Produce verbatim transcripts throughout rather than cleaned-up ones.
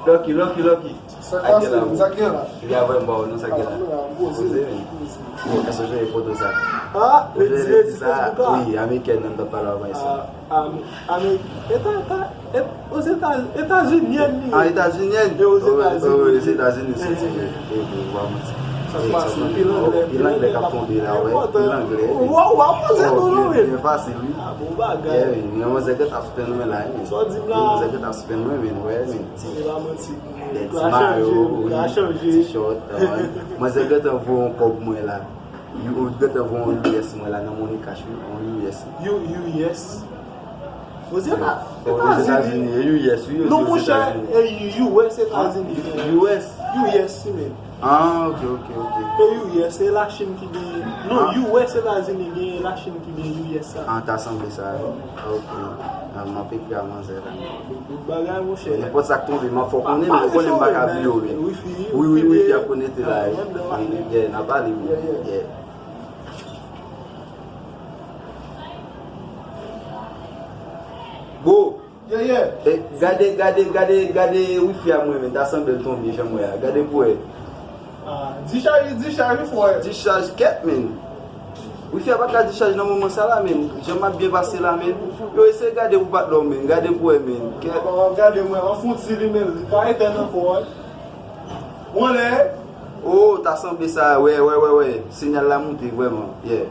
Lucky, lucky, lucky. Sa k pase? Sa k gen la? Li a vre m ba w non, sa k gen la. Poze, men. Èske w jwenn foto sa? Ah, ou jwenn ledi sa? Wi, amerikèn nan m t ap pale avè sa. Ah, Amerik, eta, eta, et, Ozetazini, Etazinièn li ye. Ah, Etazinièn? E Ozetazini. Wi, Ozetazini soti, wi. E, wi, w pa manti. Sa k pase? Pil anglè, pil anglè k ap tonbe la, wè. Pil anglè. Waw, w ap poze tou non, wi. Byen fasil, wi. Ah, bon bagay. Wi, men manzè gentan sou pè mwen la, wi. Sa w di m la? Manzè gentan sou pè mwen, men, wè, men. Se pa manti. Ti mayo, wi, ti short, manzè gentan voye yon kòb mwen la. Yo gentan voye yon U S mwen la nan Money Cash, wi, yon U S. U, U S. Ozetazini. Ozetazini, e U S, wi, non, monchè, e U S Etazini. U S. U S, si, men. Ah, ok, ok, ok. E U S, e Lachin ki genyen. Non, U S Etazini genyen, Lachin ki genyen U S sa. Ah, ta sanble sa, wi. Ok. Ah, m ap ekri a manzè la. Tout bagay, monchè. Nenpòt sa k tonbe, m ap fè w konnen, men ou konnen m pa ka bliye w, wi. Wi, wi, wifi ap konekte la, wi. Yeah, n ap pale, wi. Yeah. Go! Yeah, yeah. E, gade, gade, gade, gade wifi a mwen, men, ta sanble l tonbe, jan m wè a. Gade pou wè. Ah, discharge, discharge, frè. Discharge, kèt, men. Wifi a pa ka discharge nan moman sa la, men. Jan m ap byen pase la, men. Yo, eseye gade pou pa t lò, men. Gade pou wè, men. Kèt. Papa, w ap gade mwen, an fon ti li, men. Li pa etèn ankò, wi. Mwen lè. Oh, ta sanble sa, wè, wè, wè, wè. Sinyal la moute, vrèman. Yeah.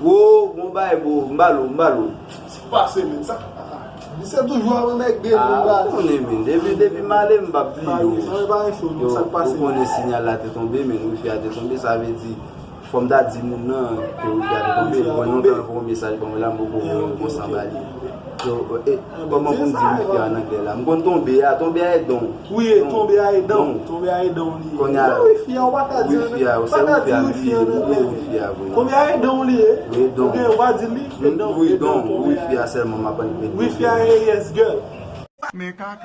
Wo, bon bagay, bro. M ba l ou, m ba l ou. Sa k pase, men, sa. Misye toujou ap anmègde m, men, baz. Ah, ou konnen, men. Depi, depi m ale, m p ap bliye w. Yo, ou konnen sinyal la te tonbe, men. Wifi a te tonbe, sa vle di, fò m ta di moun nan ke wifi a te tonbe. Mwen, non, tan voye mesaj ban mwen la, m poko voye yon konsa ba li. So, e, kòman pou m di wifi a an anglè la? M konn tonbe a, tonbe a e don. Wi, e tonbe a e don. Tonbe a e don li ye. Kounye a, wifi a, ou pa ka di, wifi a, se pa ka di wifi a, wi, wifi a, wi. Tonbe a e don li ye. Wi, don. Oubyen ou pa di li, e don, wi, e don, don, tonbe a. Wifi a sèlman m aprann rele. Wifi a e yes girl.